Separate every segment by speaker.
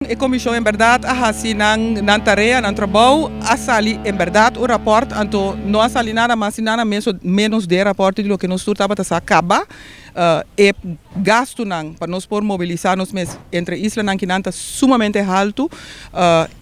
Speaker 1: E komishon en berdat a hasi nan tarea, nan trabou, a sali en berdat un rapòrt, anto no a sali nada mas i nada ménos den e rapòrt di loke nos tur tabata sa kaba. E gastunan pa nos por mobilisá nos mes entre islanan kinan ta sumamente haltu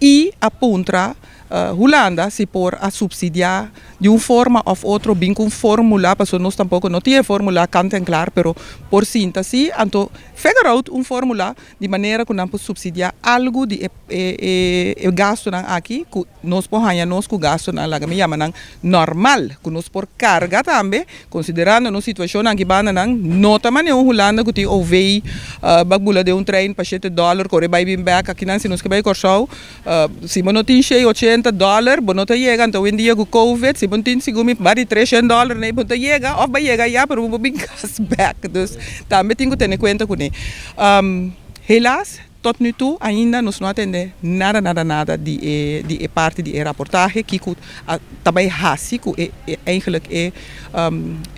Speaker 1: i a puntra Hulanda si por a supsidiá di un forma òf otro, bin ku un fórmula, pasobra nos tampoko no tin e fórmula kant en klar, pero por sinta si, anto figure out un fórmula di manera ku nan por supsidiá algu di e gastunan aki, ku nos por haña nos ku gastunan, laga mi yama nan normal, ku nos por karga tambe, konsiderando nos situashonnan aki bandanan, no ta manera un Hulanda ku tin OV, bak bula den un trein pa 7 dòler, kore bai bin bèk. Akinan si nos ke bai Kòrsou, si bo no tin 180 dòler, bo no ta yega. Anto awendia ku COVID, si bo no tin segun mi mas di 300 dòler, nee, bo no ta yega, òf bai yega ya, pero bo bin kas bèk. Dus tambe tin ku tene kuenta kuné. Helaas, tot nu toe ainda nos no a tende nada, nada, nada di e parti di e reportahe ku ta bai hasi ku e eigenlijk e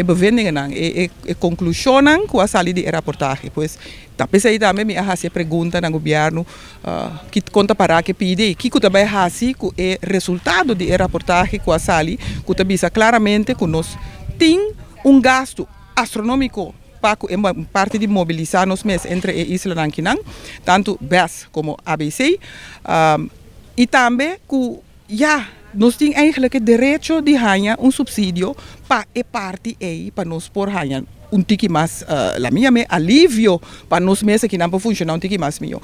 Speaker 1: bevindingennan, e konklushonnan ku a sali di e reportahe. Pues ta p'esei tambe mi a hasi e pregunta na gobièrnu ki konta para ke pidi kiko ta bai hasi ku e resultado di e reportahe ku a sali, ku ta bisa klaramente ku nos tin un gasto astronómiko pa parti di mobilisá nos mes entre e islanan kinan, tantu BES komo ABC, i tambe ku ya nos tin eigenlijk e derecho di haña un supsidio pa e parti ei, pa nos por haña un tiki mas, laga mi yam'é alivio, pa nos mes akinan por funshoná un tiki mas mihó.